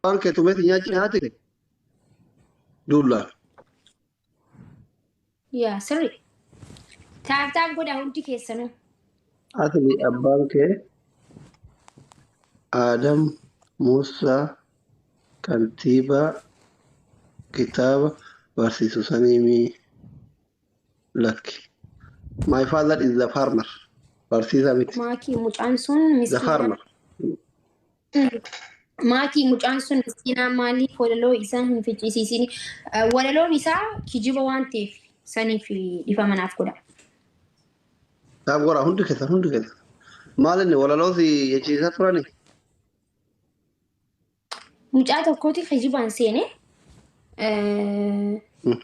Abbaan kee tumee si nyaachise haati kee? Duullaan. Yaa sirri. Taap taap godhaa hundi keessanuu. Asli abbaan kee Aadam Muussaa kantiibaa kitaaba barsiisu saniimii? Lakki. My father is the farmer. Barsiisaa miti. Maakii mucaan sun The miskiina. farmer. Maakii mucaan sun miskiinaa maaliif walaloo isaa hin ficcisiisin? Walaloon isaa kijiba waan ta'eef saniif dhifama naaf godha. Naaf godha hundi keessan hundi keessan. Maal inni walaloo si jechiisaa turani? Mucaa tokkooti kijibaan seene.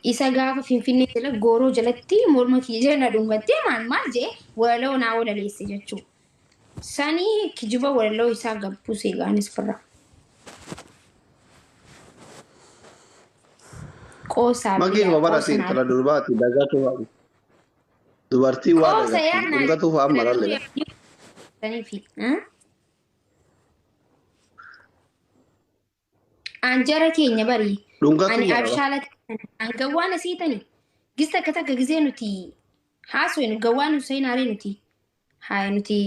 Isa gaafa Finfinnee jala gooroo jalatti morma kiyya jala na dhungattee maal maal jee walaloo naa walaleesse jechuudha. Sanii kijiba walaloo isaa gabbuuse gaanis firra. Qoosaa Makii biyyaa kuma bara qoosa naa intala durbaati dagatu dubartii waa qoosa dagatti yaa naa dhungatu fa'aa maralle. saniifi. Anjara keenya bari Dhungatu ani mara. abshaala an gawwaan asiitani gis takka takka gisee nuti haasofnu gawwaan Hussein Aaree nuti haa nuti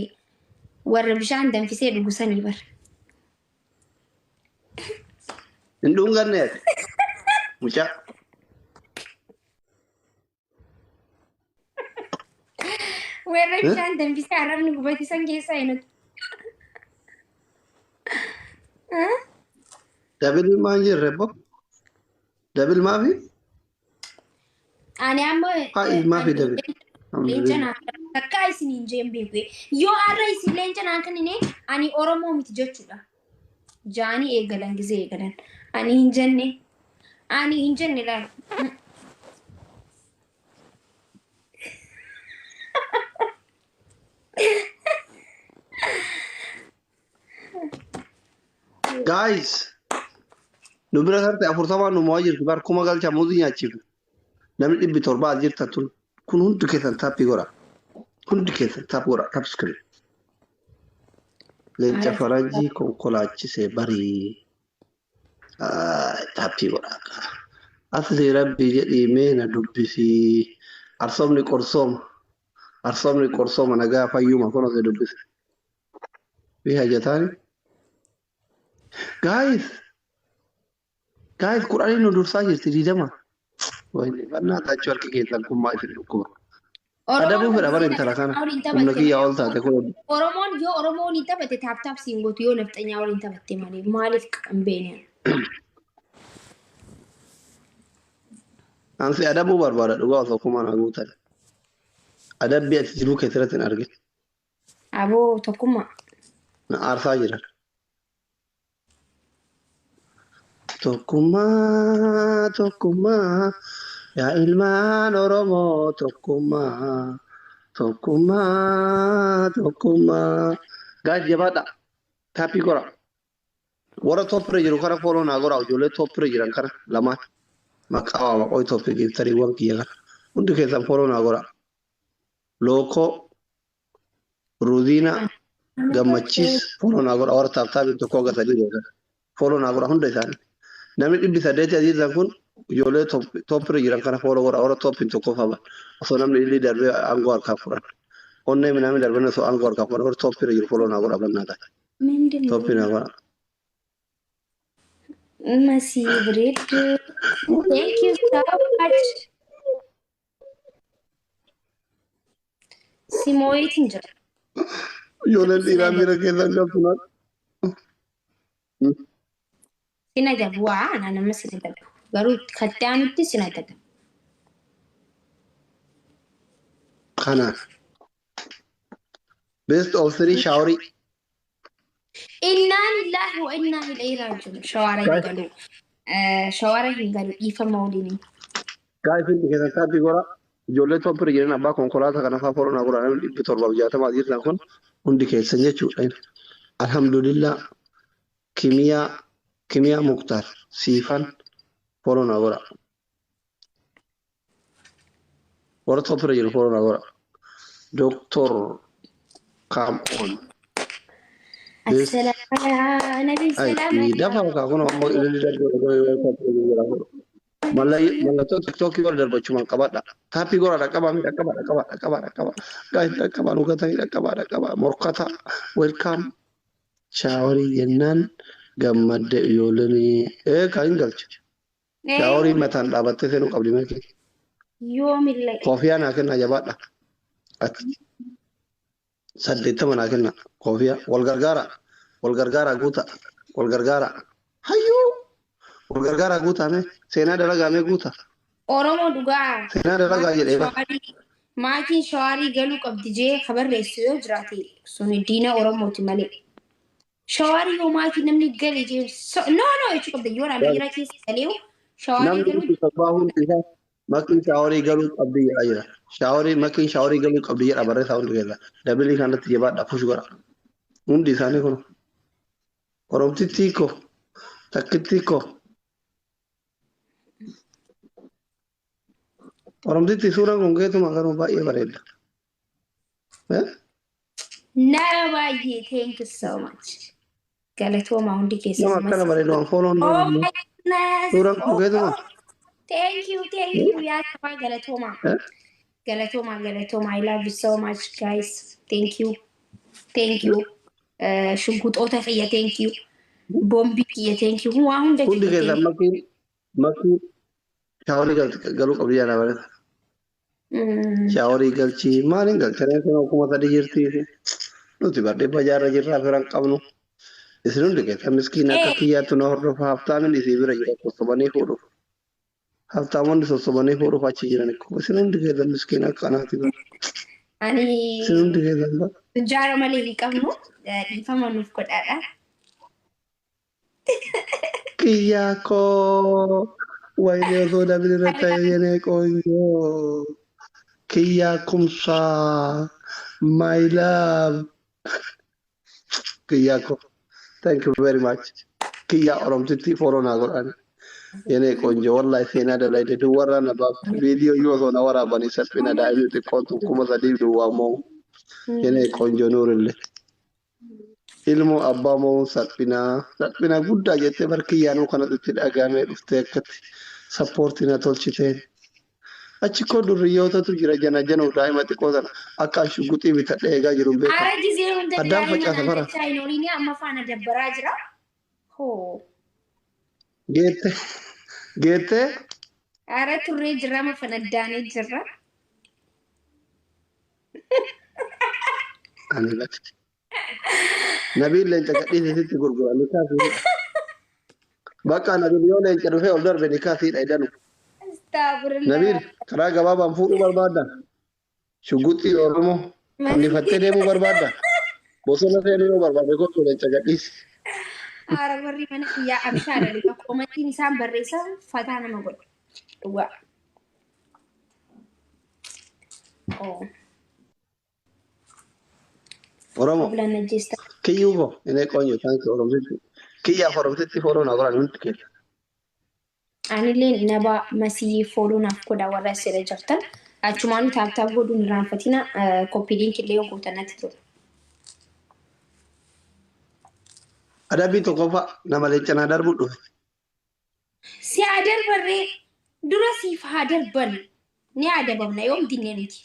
warra bishaan danfisee dhugu sanii bar. Hin dhunganne ati. Mucaa. Warra bishaan danfisee arrabni gubate san keessaa hin nuti. Dabil maan jirre bo. Dabil maafi? Ani amma Haa maafi dabil. leenca naa takkaa isin hin jeen beeku. Yoo har'a isin leenca naa kennine ani Oromoo miti jechuudha. Jaanii eegalan gisee eegalan. Ani hin jenne. Ani hin jenne laal. Guys, nu bira tarte 40n nu mo'aa jirti bar kuma galcha muuzii nyaachifne. Namni 700 as jirtan tun kun hundi keessan taappii godha. Hundi keessan taap godha tap screen. Leenca faranjii konkolaachise barii. Taappii godha. Asli rabbii jedhii mee na dubbisii. Arsoomni qorsooma. Arsoomni qorsooma nagaa fayyuma kun osoo dubbise. Fi hajataani. Guys, guys 10n nu dursaa jirti 20. Wayne bannaa taachuu harki keessan kun maa isin dhukkuba. Adabuu fedha bara intala kana. Humna kiyyaa ol taate kun. Oromoon yoo Oromoo waliin taphate taap taap siin gootu yoo nafxanyaa waliin taphatte malee maaliif hin beekne. Ansi adabuu barbaada dhugaa osoo kuma na guutan. Adabbii ati jiruu keessatti hin argin. Aboo tokkummaa. Na aarsaa jiran. Tokkummaa tokkummaa yaa ilmaan Oromoo tokkummaa tokkummaa tokkummaa. Gaas jabaadha. Taappii gora. Warra tooppirra jiru kana fooloo naa gora ijoollee tooppirra jiran kana lamaan. Maqaa waa maqoo tooppii giiftariiwwan kiyya kana. Hundi keessan fooloo naa gora. Lookoo Ruuziina Gammachiis fooloo naa godha warra taaptaabii tokko hanga sadii beekan. Fooloo naa godha hunda isaanii. Namni 800 asii jiran kun ijoollee tooppirra jiran kana fooloo godha warra tooppiin tokko faman. Osoo namni illee darbee aangoo harkaa fudhan. Onnee minaamni darbanii osoo aangoo harkaa fudhan warra tooppirra jiru fooloo naa godha bannaa ta'a. Mindin Tooppii naa godha. Masii bareedduu. Thank you so much. Simooyiitiin jira. Ijoolleen dhiiraa miira keessan qabdu naa. Sin adabu waa ana nama sin adabu. Garuu katti aanutti sin adabu. Kanaaf. Best of three shaaworii. Innaa lillaahi wa innaa ilayhi raaji'uun. Shawaara hin galu. Shawaara hin galu dhiifama waliin. Guys hundi keessan taappii godha. Ijoollee tooppirra jiran abbaa konkolaataa kana fa'aa fooloo naa godha. Namni 760 as jirtan kun hundi keessan jechuudha. Alhamdulillah Kimiyaa Kimiyaa Muktaar Siifan fooloo naa godha. Warra tooppirra jiru fooloo naa godha. Doctor come on. Best Assalaamu Nabil salaam. Dafa ka kun ammoo ililli darbee mallattoo tiktookii warra darbachumaan qabadha. Taappii gora dhaqqabaa mi dhaqqabaa dhaqqabaa dhaqqabaa dhaqqabaa. Gaayis dhaqqabaa dhugatanii dhaqqabaa dhaqqabaa morkata welkaam shaaworii jennaan gammadde ijoolleen ee kan hin galche. Shaaworii mataan dhaabattee seenuu qabdi meeqii. Yoomillee. Koofiyaa naa kennaa jabaadha. 80 naa kenna koofiyaa wal gargaara wal gargaara guuta wal gargaara hayyuu wal gargaara guutaa mee seenaa dalagaa mee guuta. Oromoo dhugaa. Seenaa dalagaa jedhee bara. Maatiin shawaarii galuu qabdi jee kabarreessu yoo jiraate sun diina Oromooti malee. Shawaarii yoo maatiin namni gale jee no no jechuu qabda yoo nama keessa galee shawaarii Namni galuu sabaa hundi isaa makiin shaaworii galuu qabdi jedhaa jira. Shaaworii makiin shaaworii galuu qabdi jedha barreessaa hundi keessa. Dabilii kanatti jabaadha push godha. Hundi isaanii kun Oromtittii ko takkittii ko Oromtittii suuraan kun keetuma garuu baay'ee bareeda. Nama baay'ee thank you so much. Galatooma hundi Nama akkana keessan. bareedu waan fooloon Oh my goodness. suuraan kun keetuma. Thank you, thank you. Yaa sabaa galatooma. Galatooma, galatooma. I love you so much guys. Thank you. Thank you. Shunkuxoota kiyya thank you. Boombii kiyya thank you. Waa hunda Hundi kiyya keessan thank you. makiin makiin shaaworii galuu qabdi jedha barreessa. Shaaworii galchii maaliin galchanii kun akkuma sadii jirtii nuti bar dhibba jaarra jirraa firan qabnu. Isin hundi keessan miskiin akka kiyyaatti na hordofa haftaamin isii bira jira sossobanii fuudhuuf. Haftaamonni sossobanii fuudhuuf achi jiran isin hundi keessan miskiin akka anaati bara. Ani Isin hundi keessan bara. jaara malee hin qabnu. Dhiifama nuuf godhaadha. Kiyyaa koo wayinee osoo dabili irra ta'e yenee qoonjoo. Kiyyaa kumsaa my love. Kiyyaa koo thank you very much. Kiyyaa Oromtittii fooloo naa godhani. Yenee qoonjoo wallahi seenaa dalayde duwwarraa na baafte viidiyoo yoo osoo na waraabanii salphina daa'imni xiqqoon tun 3000 duwwaa moo yenee qoonjoo nuurillee. Ilmoo abbaa moo salphinaa salphina guddaa jettee barkiyyaanuu kanatti itti dhagahamee dhuftee akkatti sappoortii na tolchiteen. Achi koo durriyyootatu jira jana januu daa'ima xiqqoo sana akka shuguxii bitadhee eegaa jiru hin beekamu. Ara gizee hunda Addaan daa'ima facaasa bara. naannachaa hin ooliin amma faana dabbaraa jira. Hoo. Geettee geettee Ara turree jira amma fanaddaanee jirra. ani lati. Nabiin leenca gadhiisisitti gurgura ni kaasiidha. Bakka nabiin yoo leenca dhufee ol darbe ni kaasiidha idanu. Astaghfirullah. Nabiin karaa gabaabaan fuudhuu barbaadda. Shuguxii Oromoo fannifattee deemuu barbaadda. Bosona seenuu yoo barbaade kottu leenca gadhiisi. Ara warri mana kiyyaa abshaadha dhuga. Komatiin isaan barreessan fataa nama godha. Dhugaa. Oh. Oromoo Obbolaan ajjeesta. kiyyuu koo inni qoonyo thank you Oromtitti. Kiyyaaf Oromtitti fooloo naa godhan hundi keessa. Anillee naba masii fooloo naaf godha warra asirra jirtan. Achumaanuu tap tap godhuun irraanfatina copy link illee yoo gootan natti tola. Adabbii tokkoffaa nama leenca naa darbuu dhufe. Si haa darbarree dura siif haa darban ni adabamna yoom dinnee nuti.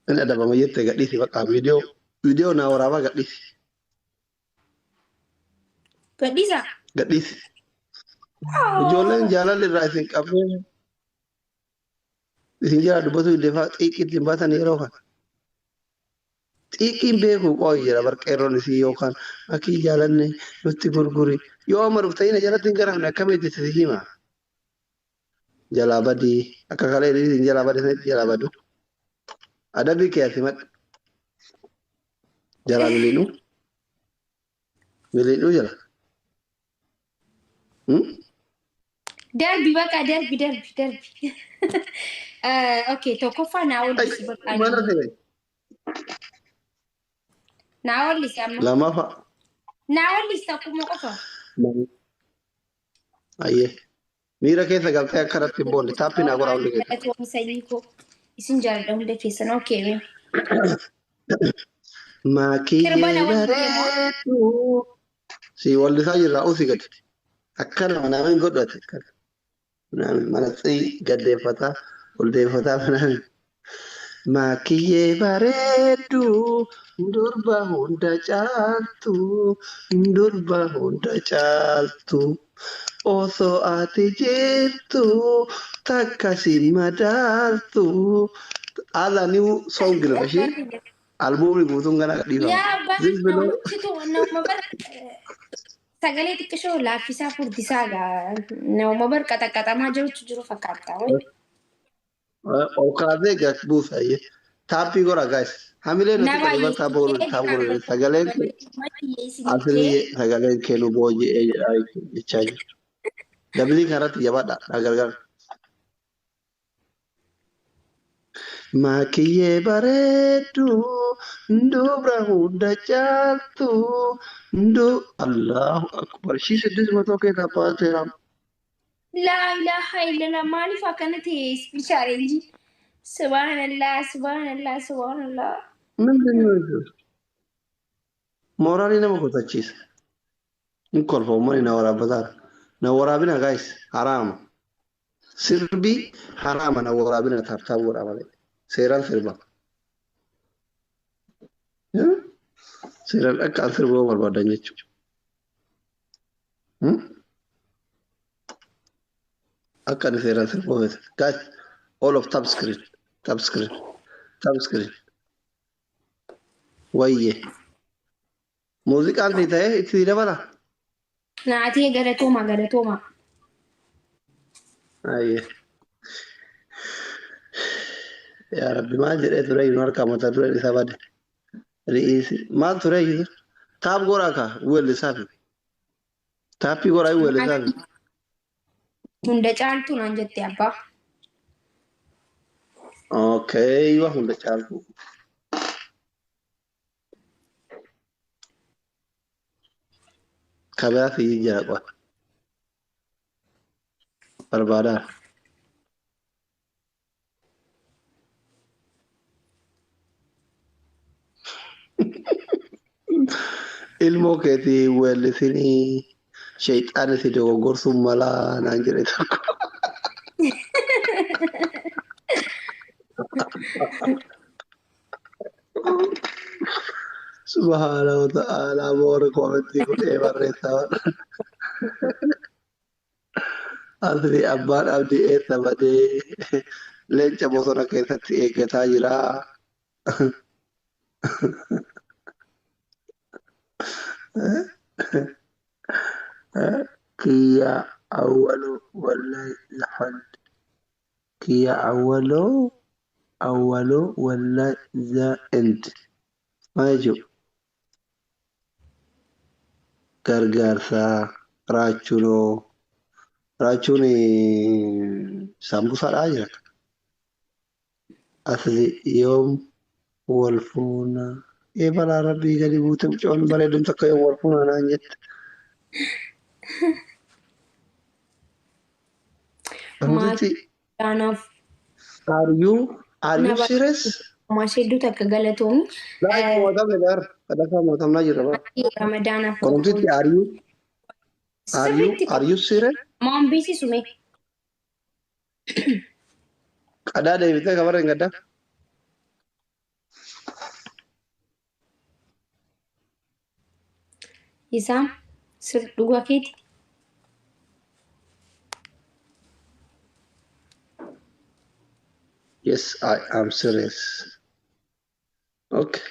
Inni adabama jettee gadhiisi bakka viidiyoo viidiyoo naa waraabaa gadhiisi Gadhiisa. gadhiisi. Ijoolleen jaalalli irraa isin qabdee isin jala dubbatu illee xiiqiitti hin baatan yeroo kana. Xiiqiin beeku qooyi jira barqeerroon isii yookaan akii jaalanne nutti gurguri. Yoo amma dhuftanii jalatti hin garamne akkamitti si hima. Jalaa badii akka kalee isin jalaa badii sanitti jalaa badu. Adabbii kee ati madha. Jalaa miliidhuu. Miliidhuu jala. Darbi bakka darbi darbi darbi. Okay tokkoffaa naa wallisi bakka. Mana ta'e Naa wallisi amma. lamaffaa. Naa wallisi tokkuma qofa. Ayyee. Miira keessa galtee akkanatti hin boonne taappii naa godhaa hundi keessa. Galatoomii sanyii koo isin jaalladha hunda keessan okay. Maakiyyee Sirbana wal deemu. Bareedduu. Si wallisaa jirra usii gadi. Akkana manaamin godhate. Akkana. Manaamin manaxii gaddeeffataa ol deeffataa manaamin. Maakiyyee bareedduu durba hunda caaltu durba hunda caaltu osoo ati jirtu takka si madaaltu. Haala new song ነው እሺ አልበሙ guutuun gana dhiifama. Yaa abbaa ዝም ብሎ namtitu nama bar sagalee xiqqishoo laaffisaa furdisaa gaa nama bar qaxaqaxamaa jirutu jiru fakkaata. Ol kaasee gas buusa iyyee. Taappii godha guys. Hamilee nuti Nama qabu taappa godhu taap godhu sagaleen asirri sagaleen kennu booji'ee jedhaa jechaa jiru. Dabilii kanarratti jabaadha na gargaara. Maakiyyee bareedduu dubra hunda caaltu du Allahu akbar shii siddis matoo keessaa baaseera. Laa ilaaha illallah maaliif akkana ta'e ispeeshaalenji? Subhaanallah subhaanallah subhaanallah. ምንድን ነው እሱ? Mooraalii nama kutachiisa. Hin kolfa uummanni na waraabbataa. Na waraabina guys haraama. Sirbi haraama na waraabina tap tap godha malee. Seeraan sirba. Seeraan akka an sirbuu barbaadan jechuudha. Akka ani seeraan sirbuu feete. Guys all of tap screen tap screen tap screen. Wayye. Muuziqaan ni ta'e itti dabala. Naatii galatooma galatooma. Ayyee. Yaa Rabbi maal jedhee ture nu harkaa mata dureen isaa bade. Ri'isi maal ture iyyuu taap godhaa kaa weellisaafi. Taappii godhaa weellisaafi. Hunda caaltu naan jette abbaa. Okay, waa hunda caaltu. Kabiraa fi jira qofa. Barbaadaa. Ilmoo keetii weellisinii sheexaan si dogoggorsuun malaa naan jedhe tokko. Subhaana wa ta'ala boora koomentii godhee barreessaa. Asli abbaan abdii eessa badee leenca bosona keessatti eeggataa jira. Kiyya awwalu wallahi lafan kiyya awwalu awwalu wallahi the end. Maal jechuudha? Gargaarsa raachunoo raachuun saambusaadhaa jira. Asli yoom wal fuuna ee balaa rabbii gadi buute mucoon bareeduun takka yoom wal fuuna naan jette. Maatii Wantichi kanaaf are you are you nama serious? maashee hedduu takka galatoomi. Laayif mootamne daar sadaffaa mootamnaa jirra bara. Ramadaanaaf Wantichi are you are you sirriitti are you serious? maan beeksisume. Qadaa deebitee kabara hin gaddaa. Isaan sir dhugaa keeti. Yes, I am serious. Okay.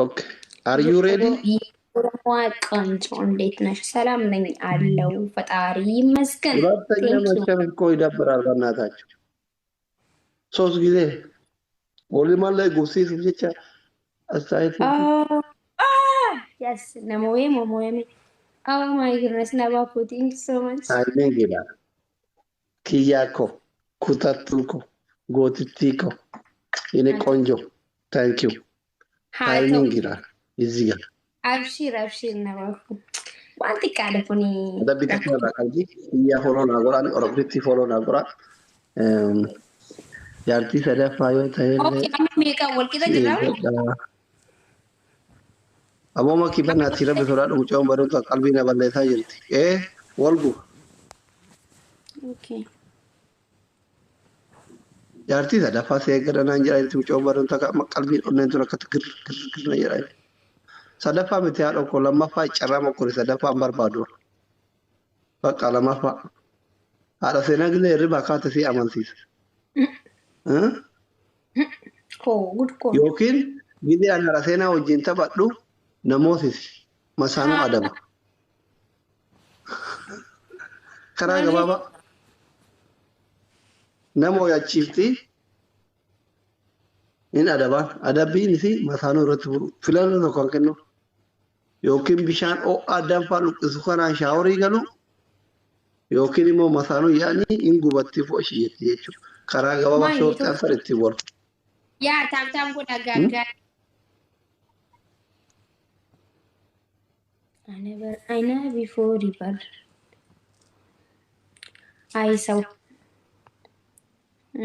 Okay. Are you ready? የኦሮሞዋ ቆንጆ እንዴት ነሽ? ሰላም ነኝ አለው ፈጣሪ ይመስገን። ሁለተኛ Thank you። መቼም እኮ ይደብራል። በእናታችሁ ሶስት ጊዜ ወሊማን ላይ ጉብሲስ ብቻ አስተያየት Yes, namoe momoe. Oh my goodness, Nabapo, thank you so much. Timing ይላል። ኪያኮ ኩታቱኮ ጎትቲኮ የኔ ቆንጆ thank you timing ይላል እዚህ ጋር Abshir, abshir, Nabapo. Wanti qaala kuni. Adabbii takka irraa qabdi. Kiyyaa follow naa godhaa, Oromtitti follow naa godhaa. Jaartii sadaffaa yoo ta'ellee Okay, amma meeqa wal qixa si jirra? eeggadha. Aboo makii bannaatti rabbi sodaadhu, mucaan bareedu qalbii na balleessaa jirti. Ee, walgu. Okay. Jaartii sadaffaa si eeggadha naan jedhaa jirti mucaan bareedu takka, amma qalbiin onneen tun akkatti gir gir gir na jedhaa jirti. Sadaffaa miti haadha koo, lammaffaa carraa mokkori, sadaffaa hin barbaadu. Bakka lammaffaa. Haadha seenaa gilee hirribaa kaate si amansiisa. Eh? Koo good koo. Yookiin gizee ani haadha seenaa wajjin taphadhu namootis masaanuu adaba. Karaa Maaliif? gabaabaa nama hoyachiifti hin adabaan. Adabbiin isii masaanuu irratti furu. Filannoo tokko kan kennu. Yookiin bishaan ho'aa danfaa luqqisu kanaan shaaworii galu, yookiin immoo masaanuu yaa'anii hin gubatti fo'ishii jetti jechuudha. Karaa gabaabaa Maali? Short answer ittiin wal. Yaa, tap tap godha gaaggaa. I never, I never before river. I saw.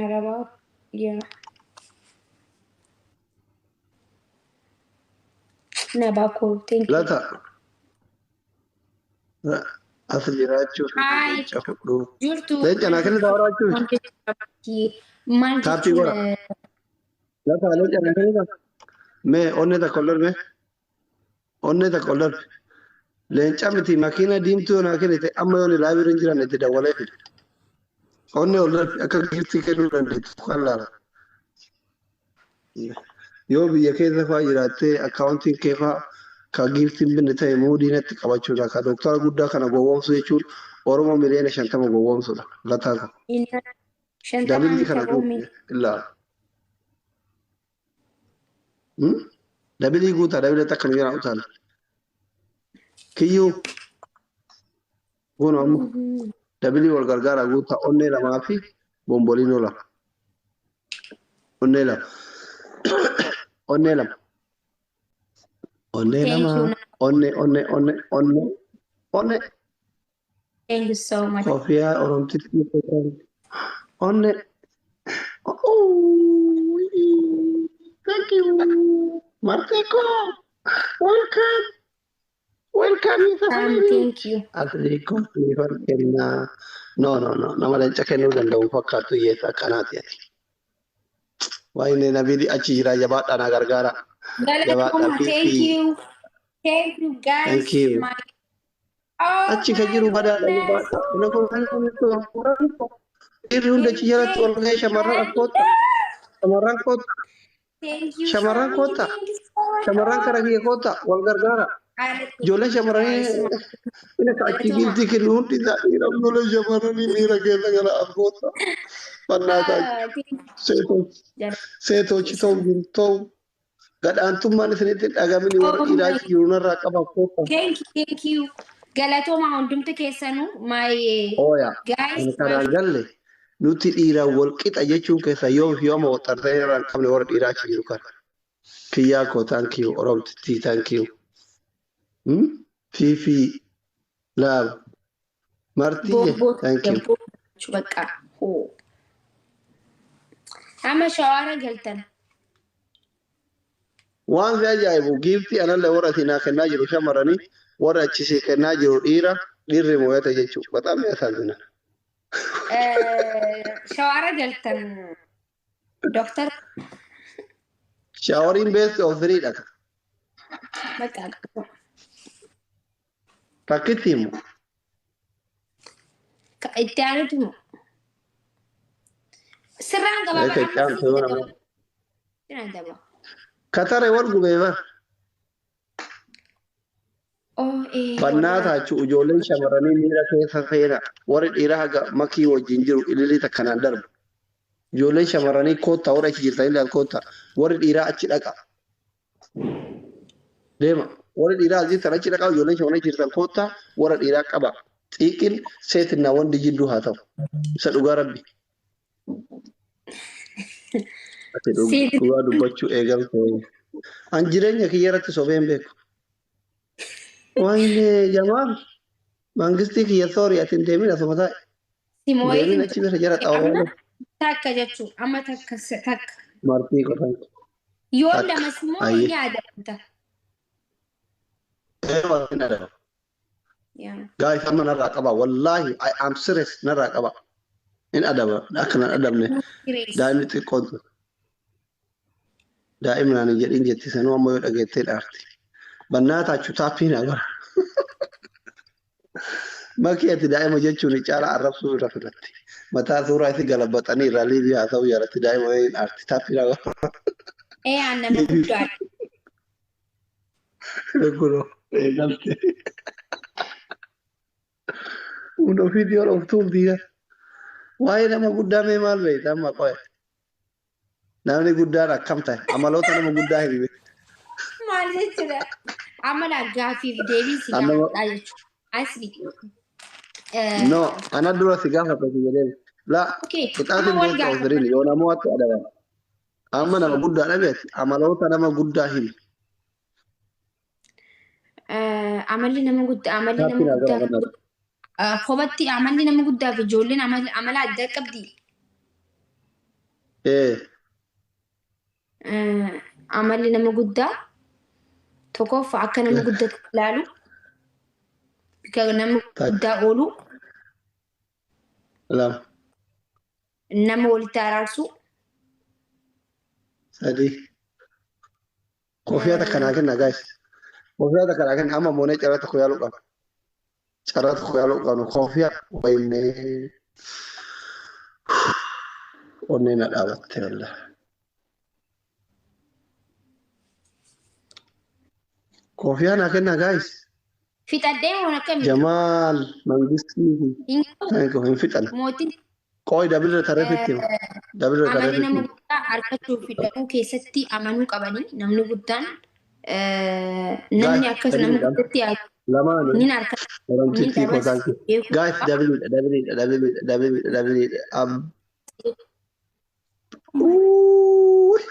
Araba, yeah. Nabako, thank you. Lata as jiraachuuf Hi. leenca fudhu. Jirtu. Leenca naa kennitaa horaachuuf. Maal Taappii jechuun godha. Lata, leenca naa kennitaa. Mee onnee takka ol darbe. Onnee takka ol darbe. Leenca miti, makiina diimtuu yoo naa kennite, amma yoon live irra hin jiran itti dawwalee fida. Onnee ol darbe akka giftii kennuu dandeettu kan laala. Yoo biyya keessa fa'aa jiraattee akkaawuntiin kee fa'aa ka giftiin binne ta'e muudii natti qabachuudha. Ka doktara guddaa kana gowwoomsu jechuun Oromoo miliyoona 50 gowwoomsuudha. Lataa kun. 50 Dabilii kana ta'uu guutu ilaala. Dabilii guutaa, dabilii takka nu jedhaa utaala. Kiyyuu kun ammoo dabilii wal gargaaraa guutaa, onnee lamaa fi bomboliinoo lama. Onnee lama. Onnee lama. Onnee Thank lama. you. Onnee, onnee, onnee, onnee, onnee. Thank you so much. Kofiyaa Oromtitti onnee. Oh, thank you. Marteko. Welcome. Welcome. Thank you. Asli koffii kennaa. No, no, no. Nama leenca kennuu danda'u fakkaattu hiyyeessa akkanaati ati. Waayee nabili achi jira, jabaadhaa na gargaara. Galatoma, Jabaadhaa. thank you. Thank you guys. Thank you. My Oh Achi ka jiru my badaadha, goodness. jabaadha. Dhiirri hundi achi jalatti ol ga'ee, shamarran akkoota. Shamarran koota. Thank you. Shamarran Shami. koota. Thank you so much. Shamarran kara kiyya koota wal gargaara. Ijoollee shamarranii inni akka achi giiftii kennu hundi isaa dhiira, ijoollee shamarranii miira keessa gara akkoota. Fannaataa seetochi ta'u jiru ta'u gadhaantummaan isinitti dhagamini warra Oh dhiiraa my achi jiru narraa qaba koota. Thank you, thank you. Galatoma hundumti keessanuu my Ooya. guys. Ani kanaan galle, nuti dhiiraan wal qixa jechuun keessa yoom fi yooma waxxartee irraa hin qabne warra dhiiraa achi jiru kana. Kiyyaa koo, thank you. Oromtittii, thank you. Fifi love Martiyye, thank you. Bakka. Amma shawaara galtan. Waan si ajaa'ibu, giiftii anallee warra isinaa kennaa jiru shamarranii, warra achisii kennaa jiru dhiira, dhiirri moo'ata jechuudha. Bataam yaasazina. Shawaara galtan. Doctor. Shaawariin best of three dha. Bakka. Takkitti himu. Itti aanutu moo? Sirraan gabaabaa. Eeka itti aantu yoo nama. Sirraan dabaa. Katare wal gubee bar. Oh, eh. Bannaa taachuu ijoolleen shamarranii miira keessa seena. Warri dhiiraa haga makii wajjin jiru ililii takkanaan darbu. Ijoolleen shamarranii koottaa, warra achi jirtan illee koottaa. Warri dhiiraa achi dhaqa. Deema. Warri dhiiraa as jirtan achi dhaqa, ijoolleen shamarranii jirtan koottaa, warra dhiiraa qaba. Xiiqin seetinaa wanti jidduu haa ta'u. Isa dhugaa rabbi. Ati dhugaa dubbachuu eegalte. An jireenya kiyya irratti sobee hin beeku. Wayne jamaan mangistii kiyya, sorry, ati hin deemin, asuma taa'e. Simooyee. Deemin achi bira jara xaawaa. Takka jechuun amma takka takka. Martii qotan. Yoo Takka. lamas immoo Ayyee. ni adabamta. Ee, hin adaba. Yaa. Guys, amma narraa qaba. Wallaahi, I am serious, narraa qaba. In adaba. Akka nan adabne. Serious. Daa'imni xiqqoon tun. Daa'imni naan hin jedhin jetti sanuu amma yoo dhageettee dhaarti. Bannaataachu taappii naa bara. Makii ati daa'ima jechuun caala arrabsuu irra filatti. Mataa suuraa isi galabaxanii irraa liivii haa ta'u yaalatti daa'ima hin aarti taappii naa bara. Ee, aan nama guddaadha. Kunoo eegalte. Hunda ofiitii ol of tuultii. Waa'ee nama guddaa mee maal beekta amma qo'e? Namni guddaan akkam ta'e? Amaloota nama guddaa himi. Maal jechuudha? Amala gaaffiif deebii si Amma gaafadhaa jechuudha. Asli. No, ana dura si gaafata si jedheen. La Okay. qixaatiin Amma wal beekta gaafadha. ofiriin yoo namoota adaban. Amma nama guddaa dhabeeti amaloota nama guddaa himi. Amalli nama guddaa amalli nama Taappii naa guddaa gara kanatti. Kophatti amalli nama guddaa fi ijoolleen amala adda qabdi. Ee. Amalli nama guddaa tokkoffaa akka nama guddatti ilaalu, akka nama Takka. guddaa oolu, Lama. nama walitti araarsu. Sadii. Kofiyaa takka naa kenna guys. Kofiyaa takka naa kenna amma moonee carraa tokko yaaluu qabna. Carraa tokko yaaluu qabna. Kofiyaa wayinnee. Onnee na dhaabatte wallah. Kofiyaa naa kenna guys. Fixadhee waan akkamii? Jamaal Mangistii. Hin qabu. Thank you. Hin fixan. Mootiin Qooyi dabirra tarreefitti hima. Dabirra amalli tarreefitti nama hima. guddaa argachuu fi dhabuu keessatti amanuu qabanii namni guddaan namni Guys, akkas nama dabiriidha. guddatti yaadu Lamaani. ni argata ni Oromtittii koo dhabas thank you. beekuu Guys, qaba. dabiriidha dabiriidha dabiriidha dabiriidha dabiriidha. Uuuuy.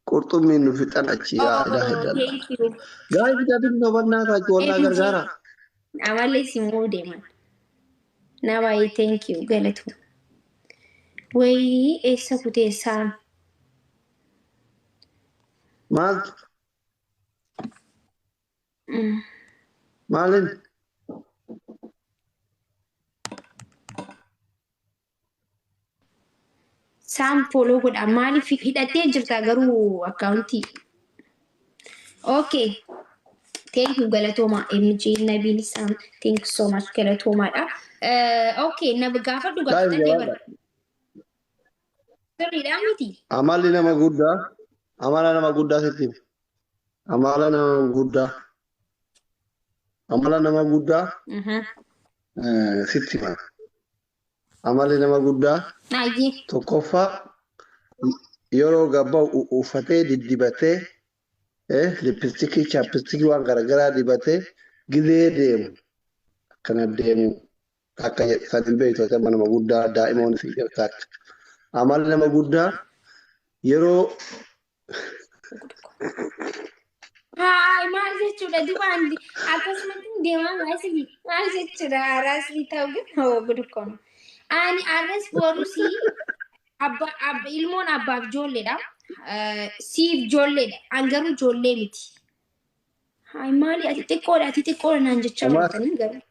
Qurxummiin nu fixan achi yaa ilaha Oh, illallah. thank you. Guys, dabiriidha hubannaa taatu wallaa MG gargaara. amalli simuu deeman. Na baay'ee thank you galatu. Wayii eessa kuteessaa? Maaltu? Maalin? Saan follow godha. Maaliif hidhattee jirta garuu akkaawuntii? Okay. Thank you galatooma MG Nabil Sam. Thank you so much galatoomaadha. Okay, na gaafadhu Guys, gaafadhee bara. jabaadha. Sirriidhaa miti? Amalli nama guddaa amala nama guddaa sitti hima. Amala nama guddaa amala nama guddaa sitti hima. Amalli nama guddaa Ayyee. tokkoffaa yeroo gabba'u uffatee diddibatee lippistikii chappistikii waan garaagaraa dibatee gizee deemu akkana deemu akka san hin beektu amma nama guddaa daa'imoon si jirta akka. Amalli nama guddaa yeroo Haay, maal jechuudha dubaan akkasumatti deemaa maasii maal jechuudha raasii ta'u ግን hoo gudukkoon. Ani arras borusii abba abba ilmoon abbaaf ijoolleedha. Siif ijoolleedha. An garuu ijoollee miti. Haay, maali ati xiqqoodha ati xiqqoodha naan jechaa ooltanii garuu.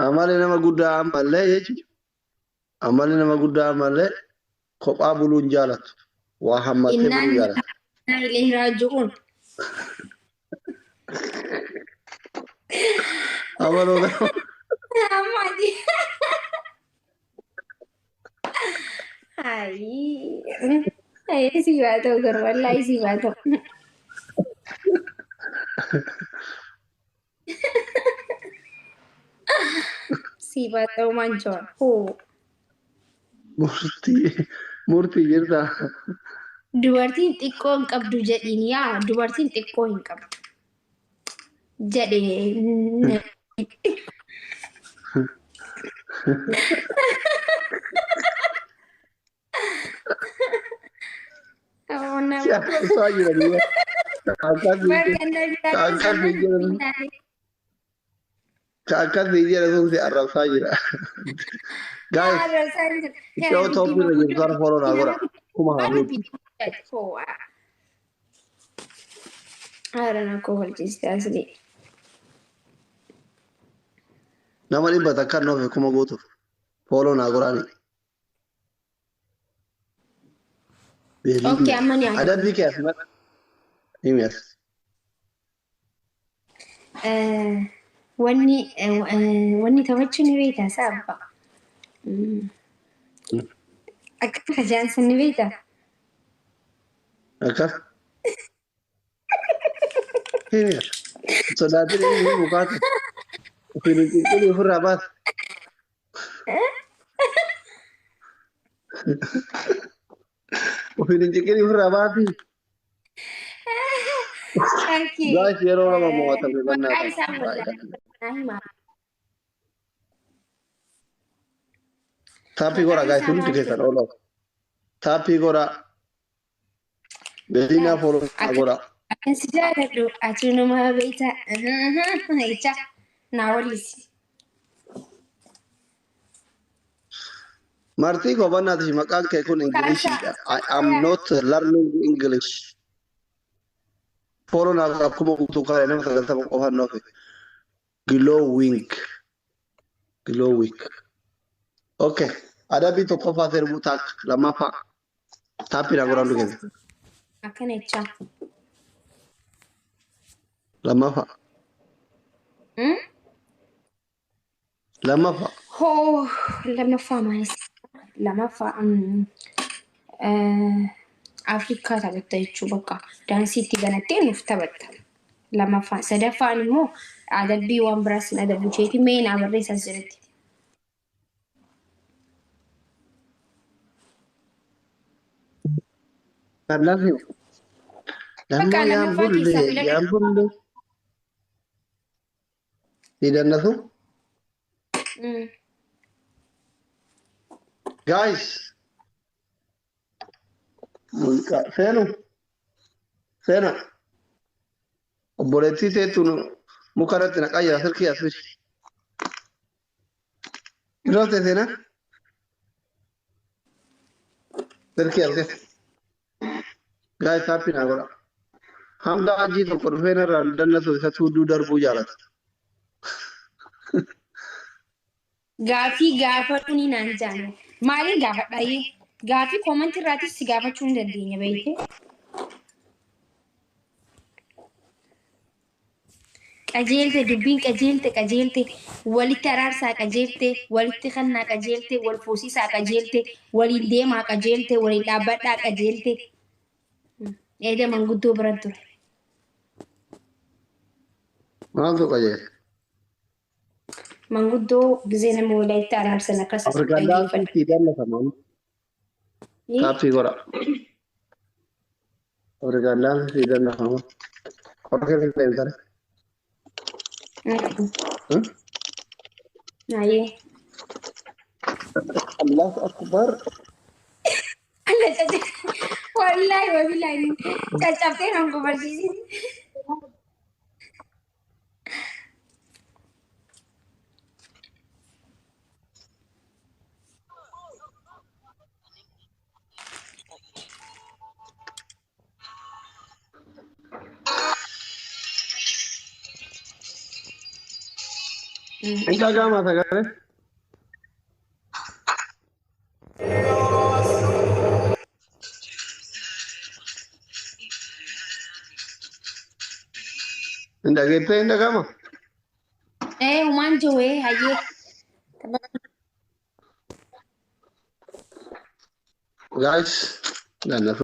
Amalli nama guddaa ammallee jechuudha. Amalli nama guddaa ammallee kophaa buluun jaalatu. Waa hammatee buluu Innaan jaalatu. ilayhi raaji'uun. Amaloota Ammaati. Hayi. Hayi si haa ta'u garuu wallaahi si haa ta'u. Si haa ta'u manchoon. Hoo. Murtii murtii jirta. Dubartiin xiqqoo hin qabdu jedhiin yaa dubartiin xiqqoo hin qabdu. Jedhee. Si arrabsaa jiranii. Akkas akkas jiran. Ka akkas jedhe sun si arrabsaa jira. Guys, Arrabsaa jira. yoo top irra jirtu kana follow naa godha. Kuma haa guutu. Haara na koo falchiste asli. Nama 100 noofe kuma guutuuf. Follow naa godhaani. Okay, amma ni hafu. Adabbii kee as maqaa. Himi as. Wanni taphachuu ni beektaa isaa abbaa. Akka kajaansa ni beektaa? Akkas. Himi as. Sodaatin inni mukaata. Ofiin hin qinqinii ofirraa baasa. Ofiin hin cinqinii ofirraa baasi. Okay. Guys, yeroo lama mo'atame Maqaa bannaa isaa wallaahi himaa. Tap godha guys, hundi keessan oolaa. Tap godha. Beelinaa follow godha. Akkan si jaaladhu ati numa beektaa. Jecha naa wallisi. Martii koo bannaati maqaan kee kun Ingiliishiidha. I am not learning English. Follow naa godha kuma guutuu kaa'e nama 90 qofaan noofe. Glowing. Glowing. Okay. Adabbii tokkoffaa sirbuu taak lammaffaa. Tap naa godha hundi keessan. Akkana jechaa. Lammaffaa. Lammaffaa. Hoo, lammaffaa maalis? Lammaffaa Afrikaa taphatta jechuu bakka daansii itti banattee nuuf taphatta. Lammaffaan. Sadaffaan immoo adabbii waan biraas hin adabu jeeti mee naa barreessaas jedhatti. Kanaaf Bakka lammoo yaan lammaffaa keessaa bulle filadhu. Yaan bulle. Ni dandasu? Guys. Muuziqaa seenu. Seena. Obboleettii teettu muka irratti naqaa jira silkii as fidi. Irratti seena. Silkii as keessa. Guys, tap naa godha. Hanga hajii tokko dhufee narraa dandasu isa tuudduu darbuu jaalata. Gaafii gaafadhu ni naan jaanu. Maaliin gaafadha? Gaafii comment irraatis si gaafachuu hin dandeenya beekte. Qajeelte dubbiin qajeelte qajeelte walitti araarsaa qajeelte walitti kannaa qajeelte wal fuusisaa qajeelte waliin deemaa qajeelte waliin dhaabbadhaa qajeelte. Eeda manguddoo biran ture. Maaltu qajeele? Manguddoo gizee nama walitti araarsan akkas Afrikaan daansii itti dandatama. Tap godha. Afrikaan daansii itti dandatama. Qorra keessa deemtare. Ayyee. Allahu akbar. Alla caccabtee. Wallaahi wabillahi caccabtee nan kubarsiisin. Hin dhaga'ama sagalee? Hin dhageettee hin dhaga'ama? Eh, humaan jiru hayyee. Guys, dandasu.